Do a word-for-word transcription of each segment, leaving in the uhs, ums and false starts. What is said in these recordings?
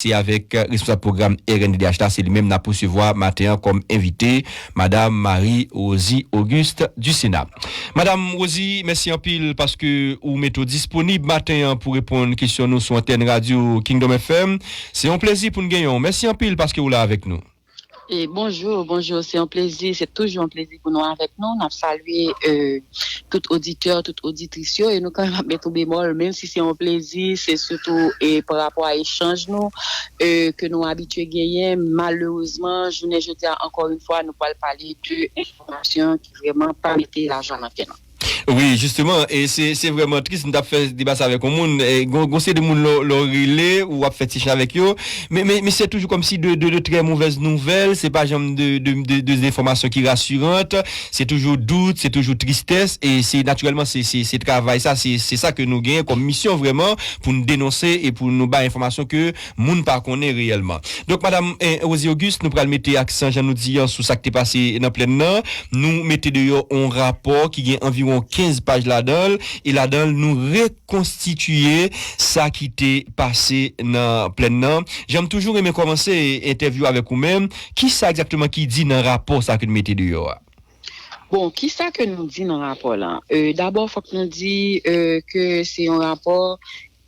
Se avèk, euh, responsab pwogram R N D D H la, se li menm n ap resevwa maten an kòm envite, Madam Marie Rosie Auguste du Sénat. Madam Rosie, mèsi anpil paske ou mete w disponib maten an pou reponn kesyon nou sou antèn radyo Kingdom F M. Se yon plezi pou n genyen w. Mèsi anpil paske w la avèk nou. E bonjou, bonjou, se yon plezi, se toujou yon plezi pou nou avèk nou. N ap salye, euh, tout oditè, tout oditris yo, e nou kanmenm ap met yon bemòl, menm si se yon plezi, se sitou, e pa rapò a echanj nou, euh, ke nou abitye genyen. Malerezman, jounen jodi a, ankò yon fwa, nou pral pale de enfòmasyon ki vrèman pa mete lajan nan kè nou. Wi, jisteman, e se, se vrèman tris, m t ap fè deba sa avèk yon moun, e, gon, gon seri de moun lè w rele, ou ap fè ti chan avèk yo, men, men, men se toujou kòmsi de, de, de trè movèz nouvèl, se pa janm de, de, de, de enfòmasyon ki rasiran, se toujou dout, se toujou tristès, e se natirèlman, se, se, se travay sa, se, se sa ke nou genyen kòm misyon vrèman, pou n denonse e pou nou bay enfòmasyon ke moun pa konnen reyèlman. Donk, Madam, eh, Rosie Auguste, nou pral mete aksan, jan nou di an, sou sa k te pase nan plèn nan. Nou mete deyò yon rapò ki gen anviwon kenz paj ladan l, e ladan l, nou rekonstitiye sa ki te pase nan plèn nan. Jan m toujou renmen kòmanse entèvyou avèk ou menm, ki sa egzakteman ki di nan rapò sa ke nou mete deyò a? Bon, ki sa ke nou di nan rapò la? Euh, dabò, fòk nou di, euh, ke se yon rapò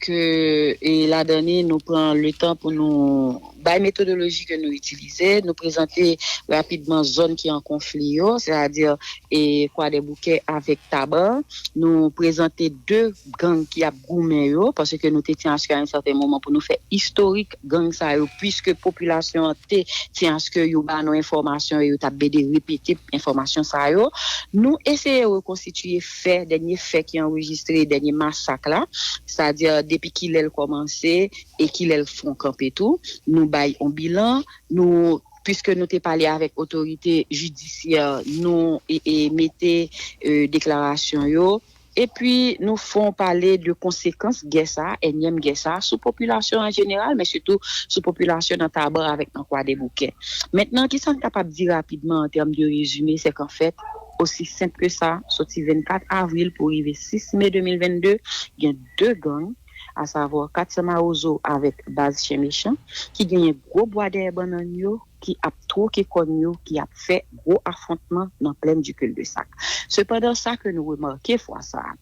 ke, e, ladan li, nou pran letan pou nou bay metodoloji ke nou itilize, nou prezante rapidman zòn ki an konfli yo, sètadi, e, Kwadèboukè avèk Taba. Nou prezante de gang ki ap goumen yo, paske nou te tyen aske a yon sèten moman pou nou fè istorik gang sa yo, piske popilasyon an te tyen aske yo ba nou enfòmasyon e yo t ap bede repete enfòmasyon sa yo. Nou eseye rekonstitiye fè, dènye fè ki anrejistre, dènye masak la, sètadi depi kilè l kòmanse e kilè l fon kanpe tou. Nou bay yon bilan, nou, piske nou te pale avèk otorite jidisyè, nou e, e mete, e, deklarasyon yo. Epi nou fè w pale de konsekans gè sa, ènyèm gè sa, sou popilasyon an jeneral, men sitou sou popilasyon nan Taba avèk nan Kwadèboukè. Mentnan, ki sa n kapab di rapidman an tèm de rezime, se ke anfèt, osi senp ke sa, soti vennkat avril pou rive sis me de mil vennde, gen de gang, asavwa Kat San Mawozo avèk Baz Chen Mechan, ki genyen gwo bwa dèyè bannann yo, ki ap twoke kòn yo, ki ap fè gwo afwontman nan plèn di Cul-de-Sac. Sepandan, sa ke nou remake fwa sa a,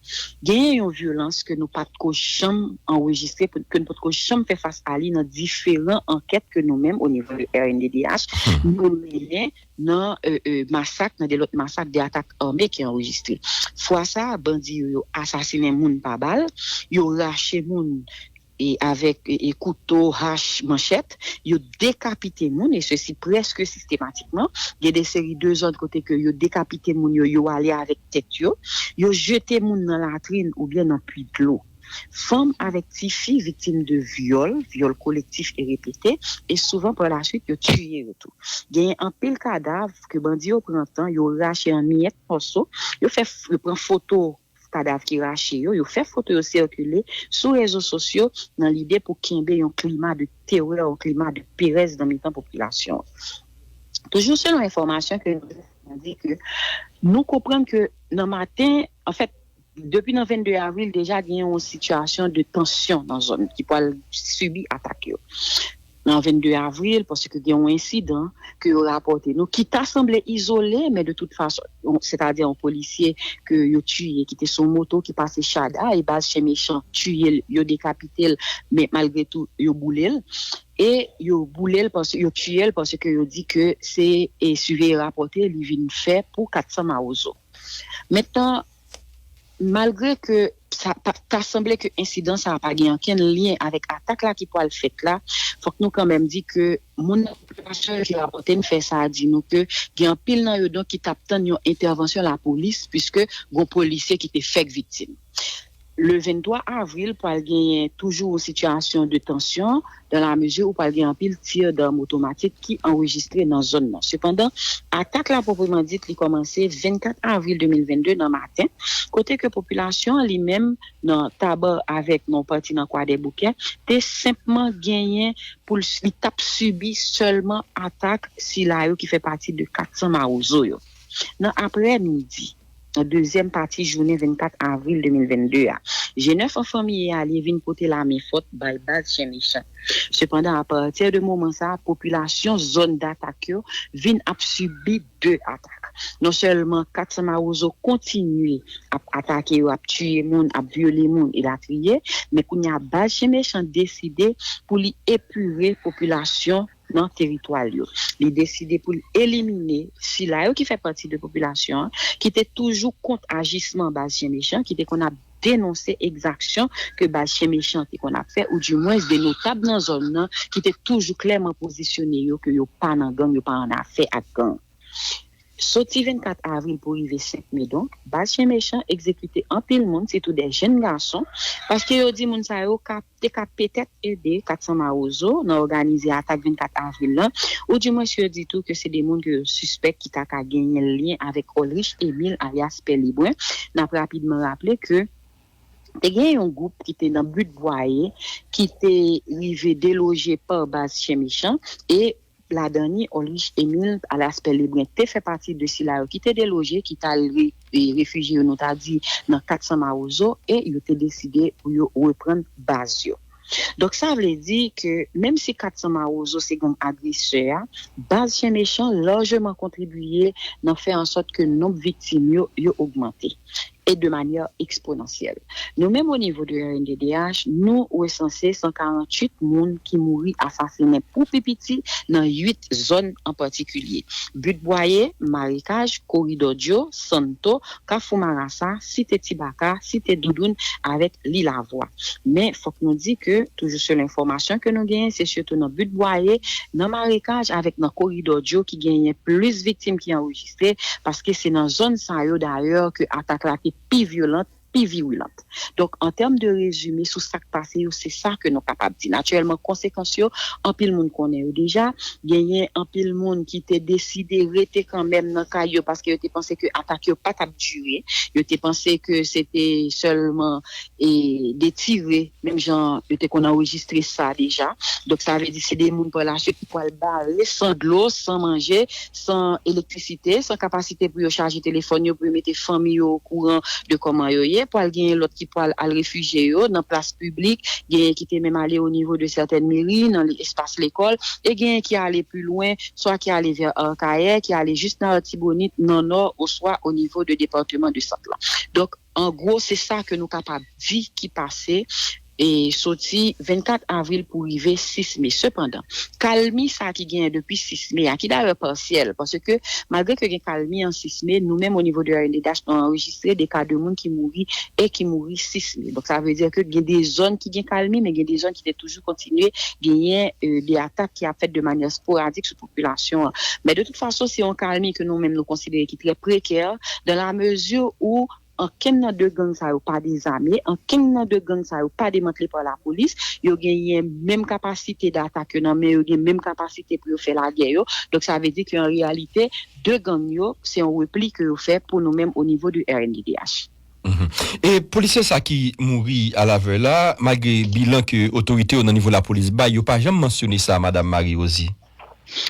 genyen yon vyolans ke nou pa t ko janm anrejistre, ke nou pa t ko janm fè fas a li nan diferan ankèt ke nou menm, o nivo de R N D D H, nou mennen nan, e, e, masak, nan de lòt masak, de atak ame ki anrejistre. Fwa sa a, bandi yo, yo asasinen moun pa bal, yo rache moun e avèk, e, e, kouto, hach, manchèt, yo dekapite moun, e sesi prèske sistematikman. Gen de seri de zòn kote ke yo dekapite moun yo, yo ale avèk tèt yo, yo jete moun nan latrin oubyen nan pwi dlo. Fanm avèk tifi viktim de vyòl, vyòl kolektif e repete, e souvan pa la swit yo tiye yo tou. Genyen anpil kadav ke bandi yo pran tan, yo rache an miyèt mòso, yo fè, yo pran foto kadav ki rache yo, yo fè foto yo sikile sou rezo sosyo nan lide pou kenbe yon klima de terè, yon klima de perèz nan mitan popilasyon an. Toujou selon enfòmasyon ke nou di ke nou konprann ke nan maten, anfèt, depi nan vennde avril, deja gen yon sitiyasyon de tansyon nan zòn ki pral sibi atak yo. Nan vennde avril, paske gen yon ensidan ke yo rapòte nou, ki ta sanble izole, men de tout fason, sètadi yon polisye ke yo tiye, ki te sou moto, ki pase chada, e Baz Chen Mechan tiye l, yo dekapite l, men malgre tou, yo boule l. E yo boule l, paske, yo tiye l, paske yo di ke se, e siveye rapòte, li vin fè pou Kat San Mawozo. Mentnan, malgre ke sa pa, ta sanble ke ensidan sa a pa gen okenn lyen avèk atak la ki pral fèt la, fòk nou kanmenm di ke moun nan popilasyon yo ki rapòte n fè sa a di nou ke gen anpil nan yo donk ki t ap tann yon entèvansyon lapolis, piske gon polisye ki te fèk viktim. Le venntwa avril pral genyen toujou yon sitiyasyon de tansyon, dan la mezi ou pral gen anpil tir dam otomatik ki anrejistre nan zòn nan. Sepandan, atak la pwopreman dit li kòmanse vennkat avril de mil vennde nan maten, kote ke popilasyon an li menm nan Taba avèk nan pati nan Kwadèboukè te senpman genyen pou l, li t ap sibi sèlman atak sila yo ki fè pati de Kat San Mawozo yo. Nan aprèmidi, nan dezyèm pati jounen vennkat avril de mil vennde a. Jenèf an fanmi e alye vin pote lamen fòt bay baz Chen Mechan. Sepandan, apati de moman sa a, popilasyon zòn datak yo vin ap sibi de atak. Non sèlman kat san mawozo kontinye ap atake yo, ap tiye moun, ap vyole moun, elatriye, men kounye a baz Chen Mechan deside pou li epire popilasyon nan teritwa l yo. Li deside pou l elimine sila yo ki fè pati de popilasyon an, ki te toujou kont ajisman baz Chen Mechan, ki te konn ap denonse egzaksyon ke baz Chen Mechan te konn ap fè, ou dimwens de notab nan zòn nan ki te toujou klèman pozisyone yo ke yo pa nan gang, yo pa an afè ak gang. Soti vennkat avril pou rive senk me, donk, baz Chen Mechan egzekite anpil moun, sitou de jenn gason, paske yo di moun sa yo ka te ka petèt ede kat san mawozo nan òganize atak vennkat avril lan, ou dimwens yo di tou ke se de moun ke yo sispèk ki ta ka genyen lyen avèk Olrich Emil alyas Pè Lebren. N ap rapidman raple ke te gen yon gwoup ki te nan Bit Bwaye ki te rive deloje pa baz Chen Mechan e ladan li, Olrich Emil alyas Pè Lebren te fè pati de sila yo ki te deloje, ki t al re- e refijye yo, nou ta di, nan kat san mawozo e yo te deside pou yo reprann baz yo. Donk, sa vle di ke menm si kat san mawozo se gang agresè a, baz Chen Mechan lajman kontribiye nan fè an sòt ke nonb viktim yo, yo ogmante e de manyè eksponansyèl. Nou menm o nivo de R N D D H, nou resanse san karanntuit moun ki mouri asasinen pou pi piti nan uit zòn an patikilye: Bit Bwaye, Marekaj, Koridò Dyo, Santo, Kafou Marasa, Site Tibaka, Site Doudoun avèk Lilavwa. Men, fòk nou di ke, toujou selon enfòmasyon ke nou genyen, se sitou nan Bit Bwaye, nan Marekaj avèk nan Koridò Dyo ki genyen plis viktim ki anrejistre, paske se nan zòn sa yo dayè ke atak la te pi vyolan, pi virilan. Donk, an tèm de rezime sou sa k pase yo, se sa ke nou kapab di. Natirèlman, konsekans yo, anpil moun konnen yo deja. Genyen anpil moun ki te deside rete kanmenm nan kay yo paske yo te panse ke atak yo pa t ap dire. Yo te panse ke se te sèlman e de tire, menm jan yo te konn anrejistre sa deja. Donk, sa vle di se de moun pa laswit ki pral bare san dlo, san manje, san elektrisite, san kapasite pou yo chaje telefòn yo, pou yo mete fanmi yo okouran de kòman yo ye. Pral genyen lòt ki pral al refijye yo nan plas piblik, genyen ki te menm ale o nivo de sètèn meri, nan espas lekòl, e genyen ki ale pi lwen, swa ki ale vè Akayè, ki ale jis nan Latibonit, nan Nò, oswa o nivo de depatman de Sant lan. Donk, an gwo, se sa ke nou kapab di ki pase e soti vennkat avril pou rive sis me. Sepandan, kalmi sa ki genyen depi sis me a, ki dayè pasyèl, paske malgre ke gen kalmi an sis me, nou menm o nivo de R N D D H, nou anrejistre de ka de moun ki mouri e ki mouri sis me. Donk, sa vle di ke gen de zòn ki gen kalmi, men gen de zòn ki te toujou kontinye genyen e, de atak ki ap fèt de manyè sporadik sou popilasyon an. Men de tout fason, se yon kalmi ke nou menm nou konsidere ki trè prekè, dans la mesure où ankenn nan de gang sa yo pa dezame, ankenn nan de gang sa yo pa demantle pa lapolis, yo genyen menm kapasite datak yo nan men yo, gen menm kapasite pou yo fè lagè yo. Donk, sa vle di ke an reyalite, de gang yo, se yon repli ke yo fè pou nou menm o nivo de R N D D H. Mhm. E polisye sa ki mouri a lavè la, malgre bilan ke otorite yo nan nivo lapolis bay, yo pa janm mansyone sa, Madam Marie Rosie.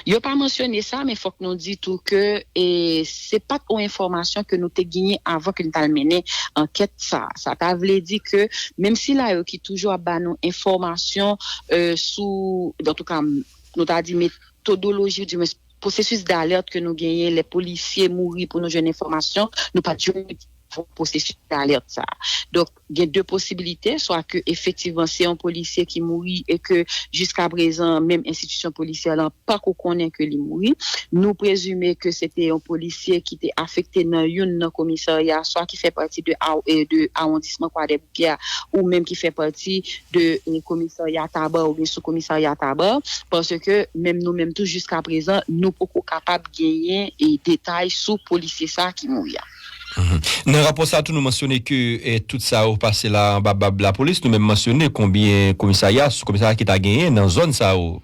Yo pa mansyone sa, men fòk nou di tou ke e, se pa t yon enfòmasyon ke nou te genyen avan ke n t al mennen ankèt sa. Sa ta vle di ke menm sila yo ki toujou ap ba nou enfòmasyon e, sou, antouka, nou ta di metodoloji, ou dimwens pwosesis dalèt ke nou genyen, lè polisye mouri pou nou jwenn enfòmasyon, nou pa t janm pwosesis dalèt sa. Donk, gen de posibilite, swa ke efektivman se yon polisye ki mouri e ke jiska prezan menm enstitisyon polisyè lan pako konnen ke li mouri. Nou prezime ke se te yon polisye ki te afekte nan youn nan komisarya, swa ki fè pati de, a- e de awondisman Kwadèboukè a, ou menm ki fè pati de e, komisarya Taba oubyen sou komisarya Taba, paske menm nou menm tou jiska prezan, nou poko kapab genyen e, detay sou polisye sa ki mouri a. Mhm. Nan rapò sa tou nou mansyone ke e, tout sa yo pase la anba bab lapolis, nou menm mansyone konbyen komisarya, sou komisarya ki ta genyen nan zòn sa yo.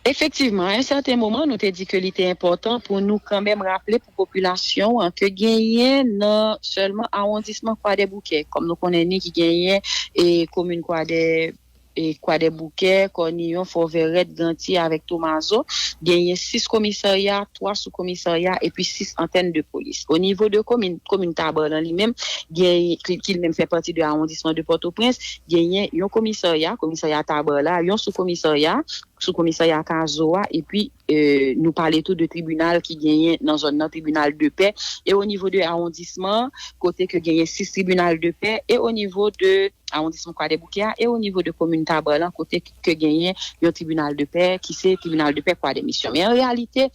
Efektivman, a yon sèten moman, nou te di ke li te enpòtan pou nou kanmenm raple pou popilasyon an ke genyen nan sèlman awondisman Kwadèboukè, kòm nou konnen ni ki genyen e komin Kwadè e Kwadèboukè, Kòniyon, Fòvèrèt, Gantye avèk Tomazo, genyen sis komisarya, twa soukomisarya epi sis antèn de polis. O nivo de komin, komin Tabarlan li menm, genyen, ki, ki li menm fè pati de awondisman de Pòtoprens, genyen yon komisarya, komisarya Tabarlan, yon soukomisarya, soukomisarya Kazo a, epi e, nou pale tou de tribinal ki genyen nan zòn nan, tribinal de pè, e o nivo de awondisman, kote ke genyen sis tribinal de pè, e o nivo de awondisman Kwadèboukè a, e o nivo de komin Tabarlan, kote ke genyen yon tribinal de pè, ki se tribinal de pè Kwadèmisyon. Men an reyalite,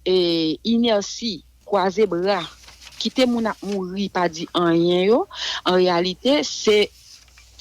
e, inèsi, kwaze bra, kite moun ap mouri pa di anyen yo, an reyalite, se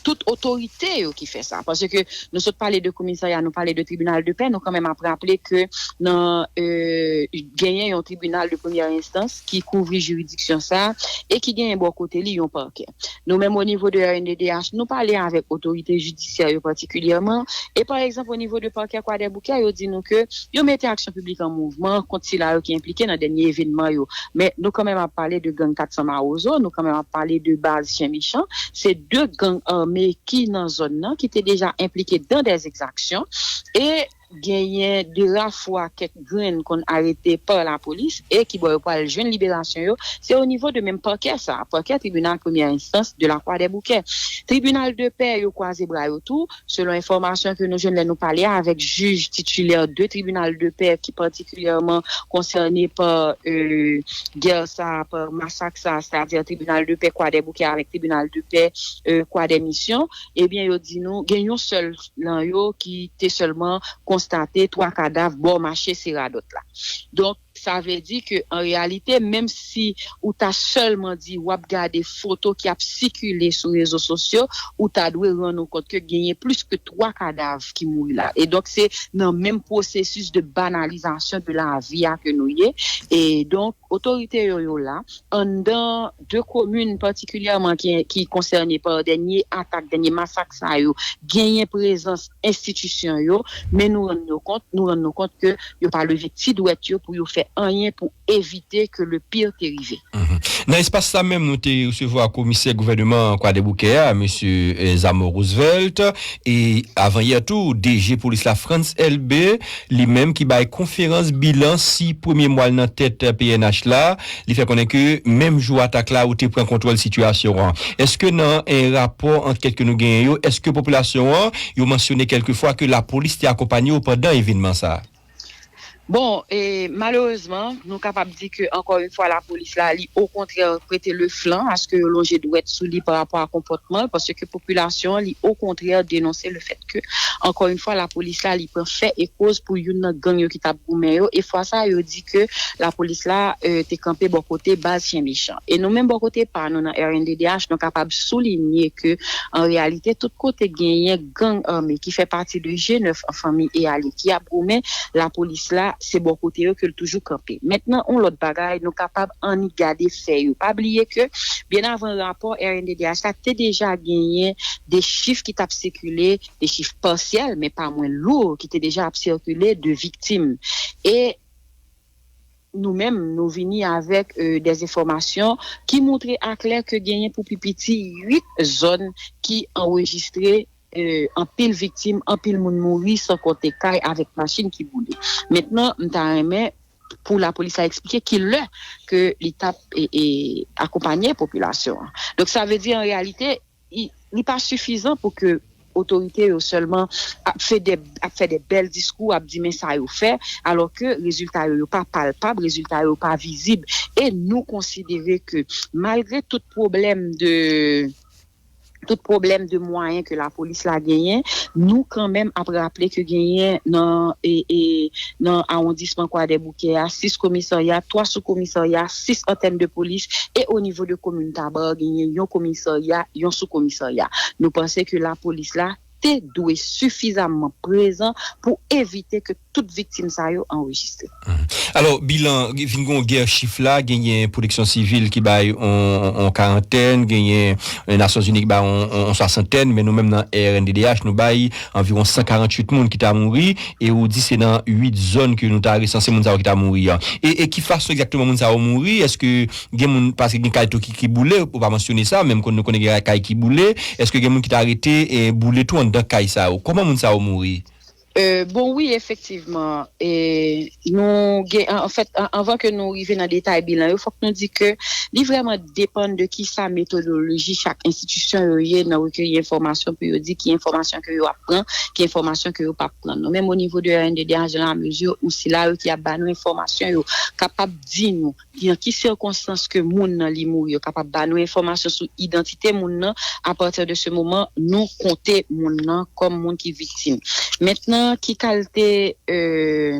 tout otorite yo ki fè sa. Paske nou sot pale de komisarya, nou pale de tribinal de pè, nou kanmenm ap raple ke nan, e, genyen yon tribinal de premyè enstans ki kouvri jiridiksyon sa a e ki genyen bò kote li yon pakè. Nou menm o nivo de R N D D H, nou pale avèk otorite jidisyè yo patikilyèman, e pa egzanp o nivo de pakè Kwadèboukè, yo di nou ke yo mete aksyon piblik an mouvman kont sila yo ki enplike nan dènye evènman yo. Men nou kanmenm ap pale de gang kat san Mawozo, nou kanmenm ap pale de baz Chen Mechan. Se de gang ame ki nan zòn nan, ki te deja enplike dan dè egzaksyon. E genyen de rafwa kèk grenn konn arete pa lapolis e ki bò yo pral jwenn liberasyon yo, se o nivo de menm pakè sa, pakè tribinal premyè enstans de la Kwadèboukè. Tribinal de pè yo kwaze bra yo tou, selon enfòmasyon ke nou jwenn lè nou pale avèk jij titilè de tribinal de pè ki patikilyèman konsène pa, e, gè sa, pa masak sa, sètadi tribinal de pè Kwadèboukè avèk tribinal de pè, e, Kwadèmisyon, ebyen yo di nou gen yon sèl nan yo ki te sèlman konstate twa kadav bò mache Seradòt la. Donk, sa vle di ke an reyalite, menm si ou ta sèlman di w ap gade foto ki ap sikile sou rezo sosyo, ou ta dwe rann ou kont ke genyen plis ke twa kadav ki mouri la. E donk, se nan menm pwosesis de banalizasyon de lavi a ke nou ye. E donk, otorite yo, yo la, anndan de komin patikilyèman ki, ki konsène pa dènye atak, dènye masak sa yo, genyen prezans enstitisyon yo, men nou rann nou kont, nou rann nou kont ke yo pa leve ti dwèt yo pou yo fè anyen pou evite ke le pire te rive. Mhm. Nan espas sa menm, nou te resevwa komisè gouvènman Kwadèboukè a, mesye, eh, Zamor Roosevelt, e avan yè tou, D G polis la, Frantz Elbé, li menm ki bay konferans bilan sis premye mwa l nan tèt P N H la, li fè konnen ke menm jou atak la, ou te pran kontwòl sitiyasyon an. Èske nan, eh, rapò ankèt ke nou genyen yo, èske popilasyon an, yo mansyone kèlkefwa ke lapolis te akonpanye yo pandan evènman sa a? Bon, e malerezman, nou kapab di ke, ankò yon fwa, lapolis la, li okontrè prete le flan aske yo lonje dwèt sou li pa rapò a konpòtman l, paske popilasyon an, li okontrè denonse le fèt ke, ankò yon fwa, lapolis la, li pran fè e koz pou youn nan gang yo ki t ap goumen yo, e fwa sa a, yo di ke lapolis la, e, te kanpe bò kote baz Chen Mechan. E nou menm bò kote pa nou nan R N D D H, nou kapab soulinye ke, an reyalite, tout kote genyen gang ame ki fè pati de G nèf an fanmi e alye ki ap goumen, lapolis la, se bò kote yo ke l toujou kanpe. Mentnan, yon lòt bagay, nou kapab annik gade fè yo. Pa bliye ke, byen avan rapò R N D D H la, te deja genyen de chif ki t ap sikile, de chif pasyèl, men pa mwen lou, ki te deja ap sikile de viktim. E nou menm, nou vini avèk, e, dè enfòmasyon ki montre aklè ke genyen pou pi piti uit zòn ki anrejistre, e, anpil viktim, anpil moun mouri, san konte kay avèk machin ki boule. Mentnan, m ta renmen pou lapolis la eksplike ki lè ke li t ap, e, e, akonpanye popilasyon an. Donk, sa vle di, an reyalite, li, li pa sifizan pou ke otorite yo sèlman ap fè de, ap fè de bèl diskou, ap di men sa yo fè, alò ke rezilta yo, yo pa palpab, rezilta yo pa vizib. E nou konsidere ke malgre tout pwoblèm de, tout pwoblèm de mwayen ke lapolis la genyen, nou kanmenm ap raple ke genyen nan, e, e, nan awondisman Kwadèboukè a, sis komisarya, twa soukomisarya, sis antèn de polis, e o nivo de komin Taba, genyen yon komisarya, yon soukomisarya. Nou panse ke lapolis la te dwe sifizamman prezan pou evite ke tout viktim sa yo anrejistre. Mhm. Alò, bilan, vin gen yon gè chif la, genyen pwoteksyon sivil ki bay on, on, on karantèn, genyen, e, Nasyonzini ki bay on, on, on swasantèn, men nou menm nan R N D D H, nou bay anviwon san karanntuit moun ki ta mouri, e ou di se nan uit zòn ke nou ta resanse moun sa yo ki ta mouri an. E, e ki fason egzakteman moun sa yo mouri? Èske gen moun, paske gen kay tou ki, ki boule, ou pa mansyone sa, menm kon nou konnen gen kay ki boule, èske gen moun ki ta rete, e, boule tou an nan kay sa yo? Kòman moun sa yo mouri? Euh, bon, wi, efektivman. E nou gen, an, an fèt, an, anvan ke nou rive nan detay bilan yo, fòk nou di ke li vrèman depann de ki sa metodoloji chak enstitisyon yo ye nan rekeyi enfòmasyon pou yo di ki enfòmasyon ke yo ap pran, ki enfòmasyon ke yo p ap pran. Nou menm o nivo de R N D D H, dans la mesure où sila yo ki ap ba nou enfòmasyon yo kapab di nou nan ki sikonstans ke moun nan li mouri, yo kapab ba nou enfòmasyon sou idantite moun nan. Apati de se moman, nou konte moun nan kòm moun ki viktim. Mentnan, ki kalte, euh,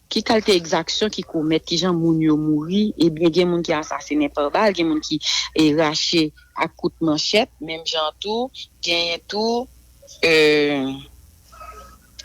ki kalte egzaksyon ki komèt, ki jan moun yo mouri, ebyen, gen moun ki asasinen pa bal, gen moun ki e, rache ak kout manchèt, menm jan tou, genyen tou, euh,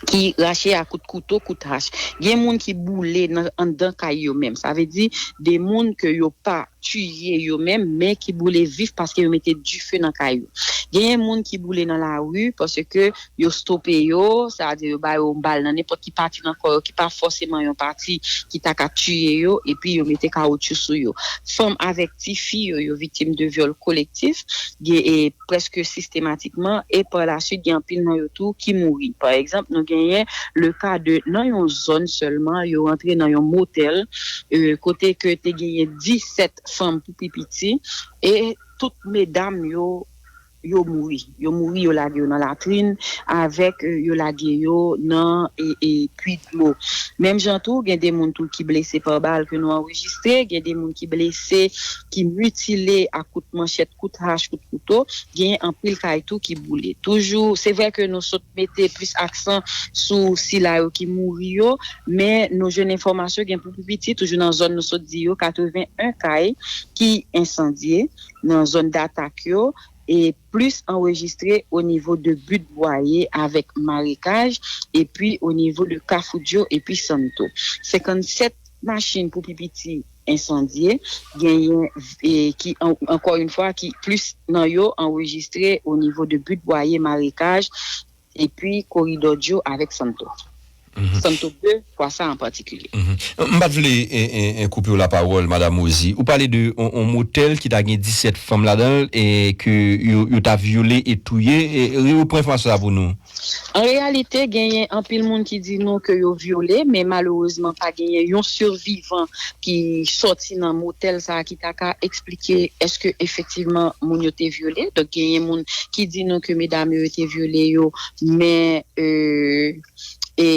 ki rache ak kout kouto, kout hach. Gen moun ki boule nan anndan kay yo menm. Sa vle di, de moun ke yo pa tiye yo menm, men ki boule vif paske yo mete dife nan kay yo. Genyen moun ki boule nan lari paske yo stope yo, sa vle di yo ba yo bal nan nenpòt ki pati nan kò yo, ki pa fòseman yon pati ki ta ka tiye yo, epi yo mete kawotchou sou yo. Fanm avèk tifi yo, yo viktim de vyòl kolektif, gen, e prèske sistematikman, e pa la swit, gen anpil nan yo tou ki mouri. Pa egzanp, nou genyen le ka de, nan yon zòn sèlman, yo rantre nan yon motèl, e, kote ke te genyen disèt fanm pou pi piti, e tout medam yo, yo mouri. Yo mouri, yo lage yo nan latrin, avèk, e, yo lage yo nan, e, e, pwi dlo. Menm jan tou, gen de moun tou ki blese pa bal ke nou anrejistre, gen de moun ki blese, ki mitile ak kout manchèt, kout hach, kout kouto, gen anpil kay tou ki boule. Toujou, se vre ke nou sot mete plis aksan sou sila yo ki mouri yo, men nou jwenn enfòmasyon gen pou pi piti, toujou nan zòn nou sot di yo, katreven en kay ki ensandye nan zòn datak yo, e plis anrejistre o nivo de But Bwaye avèk Marekaj, epi o nivo de Kafou Djo epi Santo. Senkannsèt machin pou pi piti ensandye, genyen, e ki, an- ankò yon fwa, ki plis nan yo anrejistre o nivo de But Bwaye, Marekaj, epi Koridò Djo avèk Santo. Santo de, fwa sa an patikilye. M pa t vle e, e, e, koupe w lapawòl, Madam Rosie. Ou pale de yon, yon motèl ki ta gen disèt fanm ladan l e ke yo, yo ta vyole e touye. E, repran enfòmasyon sa pou nou. An reyalite, genyen anpil moun ki di nou ke yo vyole, men malerezman pa genyen yon sivivan ki sòti nan motèl sa a ki ta ka eksplike èske efektivman moun yo te vyole. Donk, genyen moun ki di nou ke medam yo te vyole yo, men, e, e,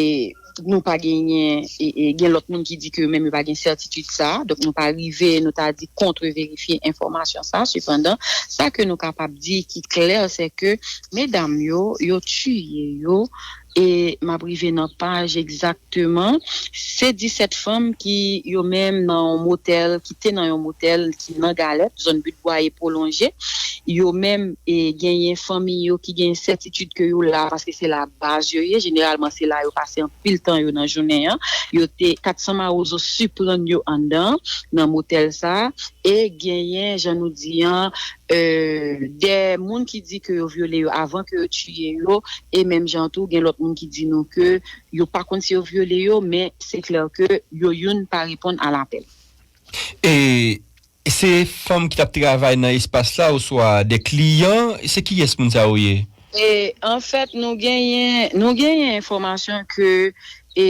nou pa genyen, e, e, gen lòt moun ki di ke yo menm yo pa gen sètitid sa a. Donk, nou pa rive, nou ta di, kontre-verifye enfòmasyon sa a. Sepandan, sa ke nou kapab di ki klè, se ke medam yo, yo tiye yo, e m ap rive nan paj egzakteman. Se disèt fanm ki yo menm nan yon motèl, ki te nan yon motèl ki nan Galèt, zòn But Bwaye Pwolonje. Yo menm, e, genyen fanmi yo ki gen sètitid ke yo la, paske se la baz yo ye. Jeneralman, se la yo pase anpil tan yo nan jounen an. Yo te, kat san mawozo siprann yo anndan, nan motèl sa a. E genyen, jan nou di an, e, de moun ki di ke yo vyole yo avan ke yo tiye yo, e menm jan tou, gen lòt moun ki di nou ke yo pa konn si yo vyole yo, men se klè ke yo youn pa reponn a lapèl. E se fanm ki t ap travay nan espas la oswa de kliyan? Se kiyès moun sa yo ye? E, anfèt, nou genyen, nou genyen enfòmasyon ke, e,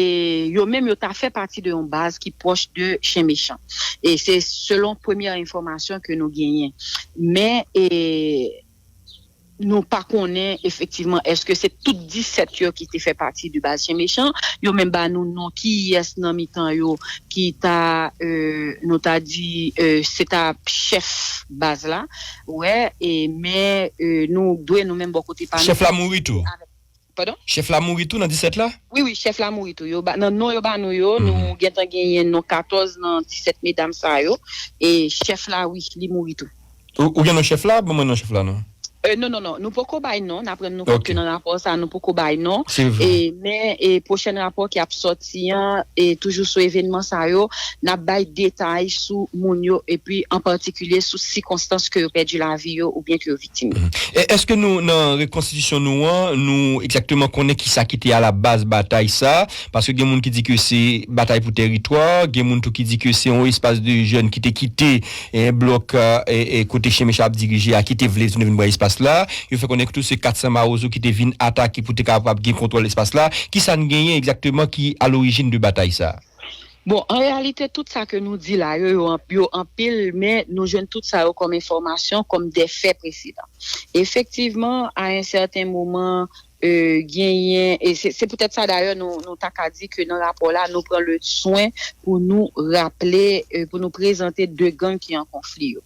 yo menm yo ta fè pati de yon baz ki pwòch de Chen Mechan. E se selon premye enfòmasyon ke nou genyen. Men, e, nou pa konnen efektivman èske se tout disèt yo ki te fè pati de baz Chen Mechan. Yo menm ba nou non kiyès nan mitan yo ki ta, e, nou ta di, e, se ta chèf baz la. Wè, e, men, e, nou dwe nou menm bò kote pa nou. Chèf la mouri tou? Padon? Chèf la mouri tou nan disèt la? Wi, wi, chèf la mouri tou. Yo ba, nan non yo ba nou yo, nou gentan genyen non katòz nan disèt medam sa yo. E chèf la, wi, li mouri tou. Ou, ou gen non chèf la? Ban mwen non chèf la non. E, non, non, non. Nou poko bay non. N ap rann nou kont ke nan rapò sa, nou poko bay non. Se vre. E, men, e, pwochèn rapò ki ap sòti an, e, toujou sou evènman sa yo, n ap bay detay sou moun yo, epi an patikilye sou sikonstans ke yo pèdi lavi yo oubyen ke yo viktim yo. E èske nou, nan rekonstitisyon nou an, nou egzakteman konnen kisa ki te alabaz batay sa? Paske gen moun ki di ke se batay pou tèritwa, gen moun tou ki di ke se yon espas de jèn ki te kite, e, blòk, e, e, kote Chen Mechan ap dirije a, ki te vle tounen vin pran espas espas la. Yo fè konnen tou se kat san mawozo ki te vin atake pou te kapab gen kontwòl espas la. Kisa n genyen egzakteman ki alorijin de batay sa? Bon, an reyalite, tout sa ke nou di la yo, yo, yo anpil, men nou jwenn tout sa yo kòm enfòmasyon, kòm de fè presedan. Efektivman, a yon sèten moman, e, genyen, e se, se poutèt sa dayè nou, nou ta ka di ke nan rapò la, nou pran le swen pou nou raple, e, pou nou prezante de gang ki an konfli yo.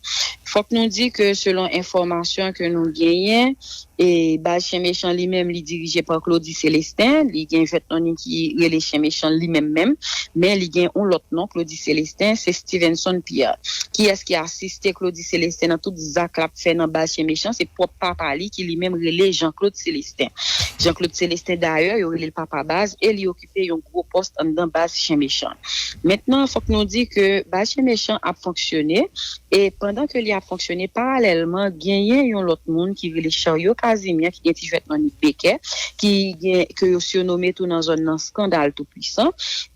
Fòk nou di ke selon enfòmasyon ke nou genyen, e baz Chen Mechan li menm, li dirije pa Claudy Célestin, li gen jwèt non li ki rele Chen Mechan li menm menm, men li gen yon lòt non, Claudy Célestin, se Stevenson Pierre. Kiyès ki asiste Claudy Célestin nan tout zak l ap fè nan baz Chen Mechan? Se pwòp papa li ki li menm rele Jean Claude Célestin. Jean Claude Célestin, dayè, yo rele l papa baz, e li okipe yon gwo pòs anndan baz Chen Mechan. Mentnan, fòk nou di ke baz Chen Mechan ap fonksyone, e pandan ke li ap fonksyone, paralèlman, genyen yon lòt moun ki rele Charyo Casimir, ki gen ti jwèt non li Bekè, ki gen, ke yo sirnome tou nan zòn nan Skandal Toupwisan.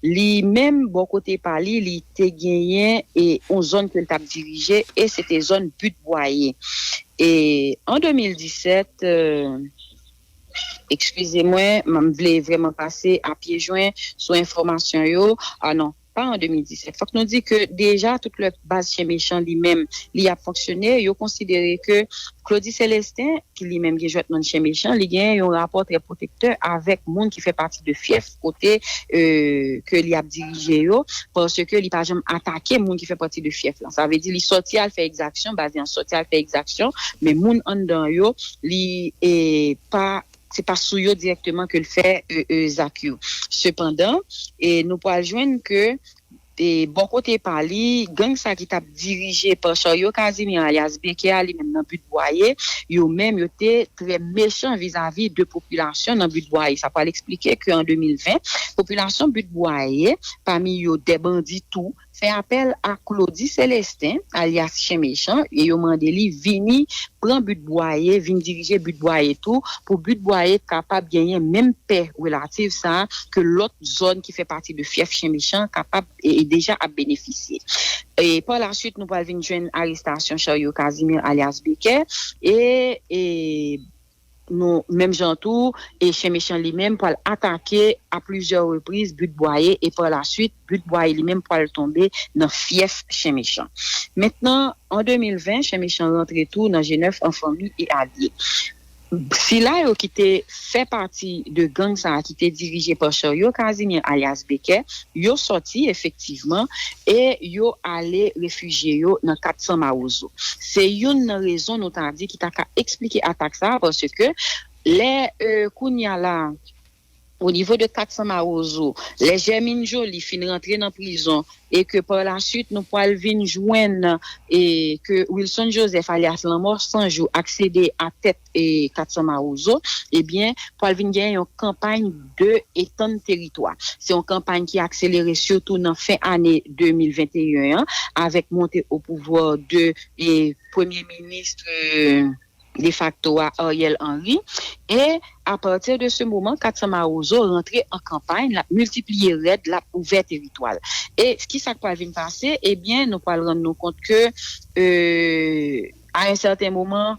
Li menm, bò kote pa li, li te genyen e yon zòn ke l t ap dirije, e se te zòn But Bwaye. E an de mil disèt, e, eskize mwen, m vle vrèman pase a pye jwen sou enfòmasyon yo. A non, pa an de mil disèt. Fòk nou di ke deja tout lè baz Chen Mechan li menm, li ap fonksyone, yo konsidere ke Claudy Célestin, ki li menm gen jwèt non Chen Mechan, li gen yon rapò trè pwotektè avèk moun ki fè pati de fyèf kote, e, ke li ap dirije yo, paske li pa janm atake moun ki fè pati de fyèf lan. Sa vle di li sòti al fè egzaksyon, baz li an sòti al fè egzaksyon, men moun anndan yo, li, e, pa, se pa sou yo dirèkteman ke l fè, e, e, zak yo. Sepandan, e, nou pral jwenn ke, e, bò kote pa li, gang sa ki t ap dirije pa Charyo Casimir alyas Bekè a, li menm nan But Bwaye, yo menm yo te trè mechan vizavi de popilasyon nan But Bwaye. Sa pral eksplike ke an de mil ven, popilasyon But Bwaye, pami yo de bandi tou, fè apèl a Claudy Célestin, alyas Chen Mechan, e yo mande li vini pran But Bwaye, vin dirije But Bwaye tou, pou But Bwaye kapab genyen menm pè relativ sa a ke lòt zòn ki fè pati de fyèf Chen Mechan kapab e, e deja ap benefisye. E pa la swit, nou pral vin jwenn arestasyon Charyo Casimir alyas Bekè, e, e nou, menm jan tou, e Chen Mechan li menm pral atake a plizyè repriz But Bwaye, e pa la swit, But Bwaye li menm pral tonbe nan fyèf Chen Mechan. Mentnan, an de mil ven, Chen Mechan rantre tou nan G nèf an fanmi e alye. Sila yo ki te fè pati de gang sa a ki te dirije pa Charyo Casimir alyas Bekè, yo sòti efektivman e yo ale refijye yo nan kat san Mawozo. Se youn nan rezon nou ta di ki ta ka eksplike atak sa a, paske lè, e, kounye a la, o nivo de kat san Mawozo, lè Germine Joly fin rantre nan prizon e ke pa la swit nou pral vin jwenn, e, ke Wilson Joseph alyas Lanmò San Jou aksede a tèt, e, kat san Mawozo, ebyen, pral vin gen yon kanpay de etann teritwa. Se yon kanpay ki akselere sitou nan fen ane de mil venteyen an, avèk monte o pouvwa de, e, premye minis, e, defakto a, Ariel Henry. E apati de se moman, kat san Mawozo rantre an kanpay, l ap miltipliye rèd, l ap ouvè teritwa l. E ki sa k pral vin pase? Ebyen, nou pral rann nou kont ke, e, a yon sèten moman,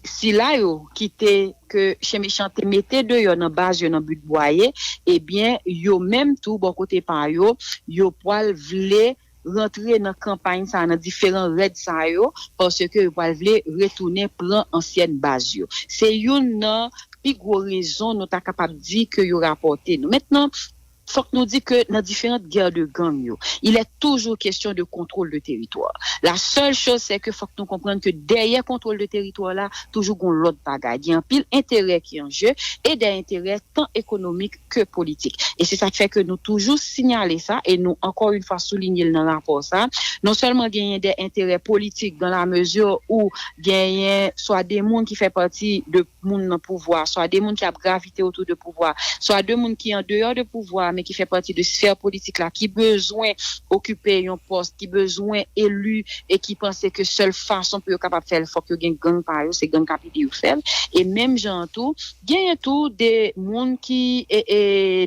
sila yo ki te, ke Chen Mechan te mete deyò nan baz yo nan But Bwaye, ebyen, yo menm tou, bò kote pa yo, yo pral vle rantre nan kanpay sa a, nan diferan rèd sa yo, paske yo pral vle retounen pran ansyèn baz yo. Se youn nan pi gwo rezon nou ta kapab di ke yo rapòte nou. Mentnan, fòk nou di ke nan diferan gè de gang yo, il est toujours question de contrôle de territoire. La seule chose, c'est que fòk nou konprann ke dèyè kontwòl de teritwa la, toujou gon lòt bagay. Gen anpil enterè ki an je, e de enterè tan ekonomik ke politik. E se sa k fè ke nou toujou siyale sa, e nou ankò yon fwa soulinye l nan rapò sa. Non sèlman genyen de enterè politik, dans la mesure où genyen swa de moun ki fè pati de moun nan pouvwa, swa de moun ki ap gravite otou de pouvwa, swa de moun ki an deyò de pouvwa, men ki fè pati de sfè politik la, ki bezwen okipe yon pòs, ki bezwen eli, e ki panse ke sèl fason pou yo kapab fè l, fòk yo gen gang pa yo, se gang k ap ede yo fè l. E menm jan an tou, genyen tou de moun ki, e, e,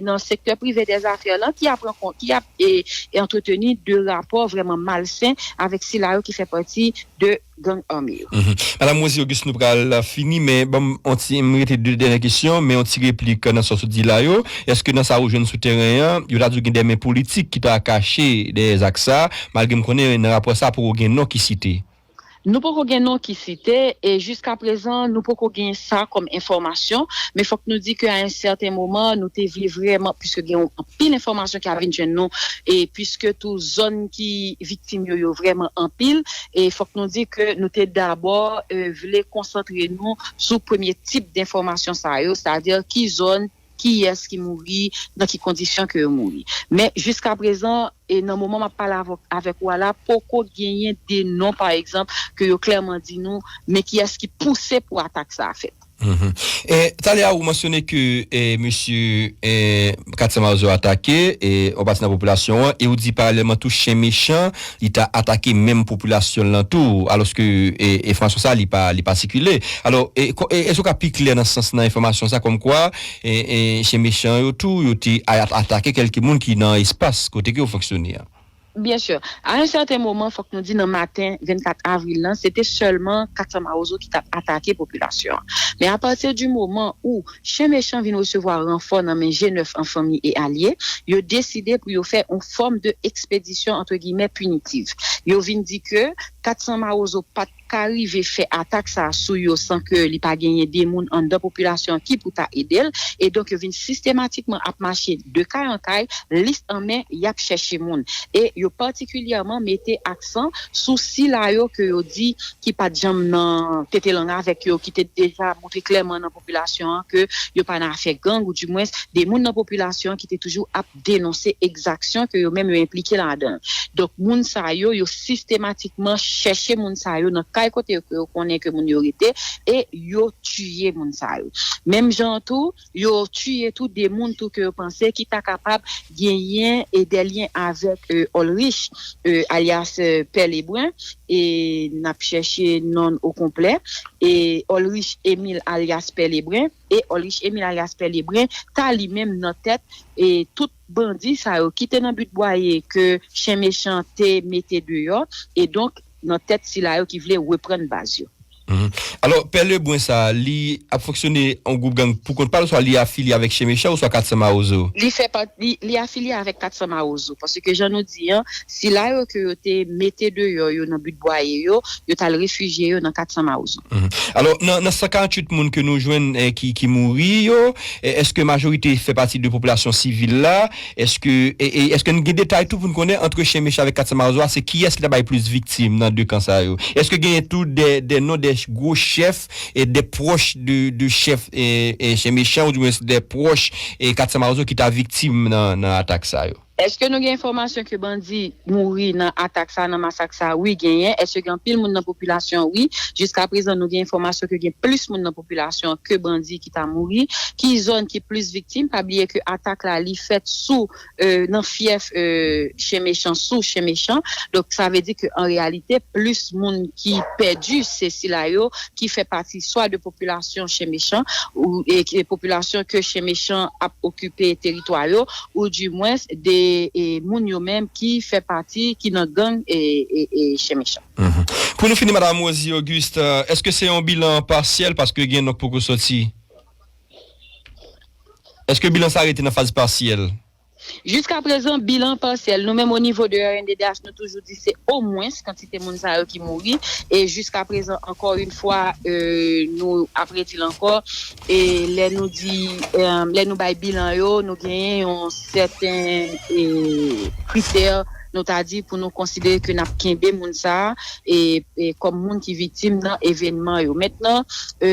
nan sektè prive dèzafè lan, ki ap rankon-, ki ap, e, e antreteni de rapò vrèman malsen avèk sila yo ki fè pati de gang ame yo. Madam Rosie Auguste, nou pral fini, men ban m yon ti, m rete de dènye kesyon, men yon ti replik nan sa w sot di la yo. Èske nan sa ou jwenn sou teren an, yo ta di w gen de men politik ki ta kache dèyè zak sa, malgre m konnen nan rapò sa poko gen non ki site? Nou poko gen non ki site, e jiska prezan nou poko gen sa kòm enfòmasyon, men fòk nou di ke a yon sèten moman nou te vle vrèman, piske gen anpil enfòmasyon ki ap vin jwenn nou, e piske tou zòn ki viktim yo yo vrèman anpil, e fòk nou di ke nou te dabò vle konsantre nou sou premye tip denfòmasyon sa yo, sètadi ki zòn, kiyès ki mouri, nan ki kondisyon ke yo mouri. Men jiska prezan, e nan moman m ap pale avèk ou a la, poko genyen de non pa egzanp ke yo klèman di nou men kiyès ki pouse pou atak sa a fèt. E talè a ou mansyone ke e, mesye e, Katsan Mawozo atake e, yon pati nan popilasyon an, e ou di paralèlman tou chen mechan li ta atake menm popilasyon lan tou, alòske e, enfòmasyon sa li pa li pa sikile. Alò, e, èske w ka pi klè nan sans nan enfòmasyon sa kòmkwa e, e, chen mechan yo tou yo te atake kèlke moun ki nan espas kote ke yo fonksyone a? Byen si. A yon sèten moman, fòk nou di nan maten vennkat avril lan, se te sèlman Katsan Mawozo ki t ap atake popilasyon an. Men apati di moman ou chen mechan vin resevwa ranfò nan men G nèf an fanmi e alye, yo deside pou yo fè yon fòm de ekspedisyon antre giymen pinitiv. Yo vin di ke Katsan Mawozo pa t ka rive fè atak sa a sou yo san ke li pa genyen de moun anndan popilasyon an ki pou ta ede l. E donk, yo vin sistematikman ap mache de kay an kay, lis an men, y ap chèche moun. E yo patikilyèman mete aksan sou sila yo ke yo di ki pa t janm nan tete lang avèk yo, ki te deja montre klèman nan popilasyon an ke yo pa nan afè gang, oudimwens de moun nan popilasyon an ki te toujou ap denonse egzaksyon ke yo menm yo enplike ladan l. Donk, moun sa yo, yo sistematikman chèche moun sa yo nan kay kote yo, ke yo konnen ke moun yo rete, e yo tiye moun sa yo. Menm jan an tou, yo tiye tou de moun tou ke yo panse ki ta kapab genyen e de lyen avèk e, Olrich, e, alyas e, Pè Lebren, e n ap chèche non l okonplè, e Olrich Emil alyas Pè Lebren, e Olrich Emil alyas Pè Lebren ta li menm nan tèt e tout bandi sa yo ki te nan Bit Bwaye ke chen mechan te mete deyò, e donk nan tèt sila yo ki vle reprann baz yo. Alò, Pè Lebren sa, li ap fonksyone an gwoup gang pou kont pa l, oswa li afilye avèk chen mechan, oswa Katsan Mawozo? Li fè pati, li, li afilye avèk Katsan Mawozo, paske jan nou di an, sila yo ke yo te mete deyò yo nan Bit Bwaye yo, yo t al refijye yo nan Katsan Mawozo. Alò, nan, nan san karanntuit moun ke nou jwenn eh, ki, ki mouri yo, eh, èske majorite fè pati de popilasyon sivil la? Èske, e, e, èske n gen detay tou pou n konnen antre chen mechan avèk Katsan Mawozo a, se kiyès ki ta bay plis viktim nan de kan sa yo? Èske genyen tou de, de non de gwo chèf e de pwòch de, de chèf e, e chen mechan, oudimwens de pwòch e Katsan Mawozo ki ta viktim nan, nan atak sa yo? Èske nou gen enfòmasyon ke bandi mouri nan atak sa, nan masak sa? Wi, genyen. Èske gen anpil moun nan popilasyon? Wi. Jiska prezan, nou gen enfòmasyon ke gen plis moun nan popilasyon ke bandi ki ta mouri. Ki zòn ki plis viktim? Pa bliye ke atak la, li fèt sou, e, nan fyèf e, chen mechan, sou chen mechan. Donk, sa vle di ke an reyalite, plis moun ki pèdi, se sila yo ki fè pati swa de popilasyon chen mechan, ou e, e popilasyon ke chen mechan ap okipe teritwa yo, oudimwens de e, moun yo menm ki fè pati, ki nan gang e, e, e chen mechan. Pou nou fini, Madam Rosie Auguste, èske se yon bilan pasyèl paske gen non k poko soti? Èske bilan sa rete nan faz pasyèl? Jiska prezan, bilan pasyèl, nou menm o nivo de R N D D H, nou toujou di se omwens kantite moun sa yo ki mouri. E jiska prezan, ankò yon fwa, e, nou ap redi l ankò. E lè nou di, e, lè nou bay bilan yo, nou genyen yon sèten e, kritè, nou ta di, pou nou konsidere ke n ap kenbe moun sa a e, e kòm moun ki viktim nan evènman yo. Mentnan, e,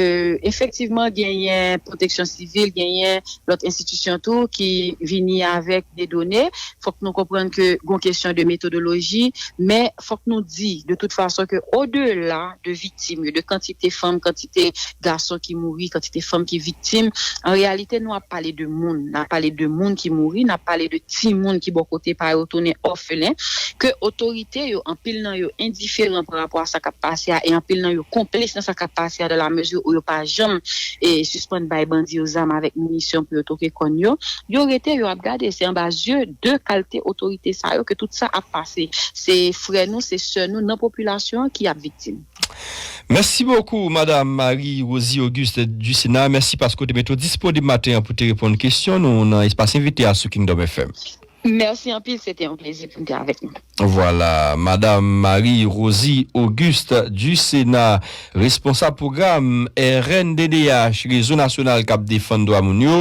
efektivman, genyen pwoteksyon sivil, genyen lòt enstitisyon tou ki vini avèk de done. Fòk nou konprann ke gon kesyon de metodoloji, men fòk nou di de tout fason ke odela de viktim yo, de kantite fanm, kantite gason ki mouri, kantite fanm ki viktim, an reyalite nou ap pale de moun, n ap pale de moun ki mouri, n ap pale de timoun ki bò kote pa yo tounen òfelen, ke otorite yo, anpil nan yo endiferan pa rapò a sa k ap pase a, e anpil nan yo konplis nan sa k ap pase a, dans la mesure où yo pa janm e sispann bay bandi yo zam avèk minisyon pou yo toke kòn yo. Yo rete, yo ap gade, se anba zye de kalte otorite sa yo ke tout sa ap pase. Se frè nou, se sè nou nan popilasyon an ki ap viktim. Mèsi bokou, Madam Marie Rosie Auguste du Sénat. Mèsi paske w te mete w disponib maten an pou te reponn kesyon nou nan espas envite a sou Kingdom F M. Mèsi anpil, se te yon plezi pou m te avèk nou. Vwala, Madam Marie Rosie Auguste du Sénat, responsab pwogram R N D D H, Rezo Nasyonal k ap Defann Dwa Moun yo,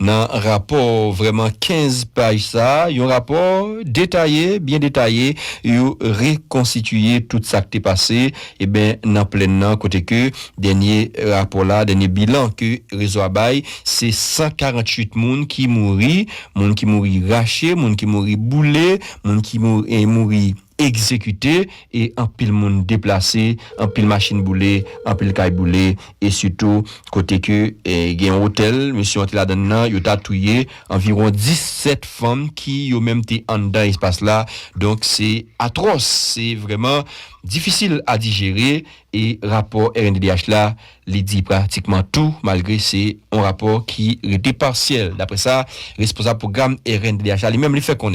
nan rapò vrèman kenz paj sa, yon rapò detaye, byen detaye, yo rekonstitiye tout sa k te pase, eben, nan plèn nan, kote ke dènye rapò la, dènye bilan ke rezo a bay, se san karanntuit moun ki mouri, moun ki mouri rache, moun ki mouri boule, moun ki mouri, e, mouri egzekite, e anpil moun deplase, anpil machin boule, anpil kay boule, e sitou kote ke, e, gen yon otèl, mesye an te ladann nan, yo ta touye anviwon disèt fanm ki yo menm te anndan espas la. Donk, se atwòs, se vrèman difisil a dijere, e rapò R N D D H la, li di pratikman tou, malgre se yon rapò ki rete pasyèl. Daprè sa, responsab pwogram R N D D H la, li menm, li fè konnen.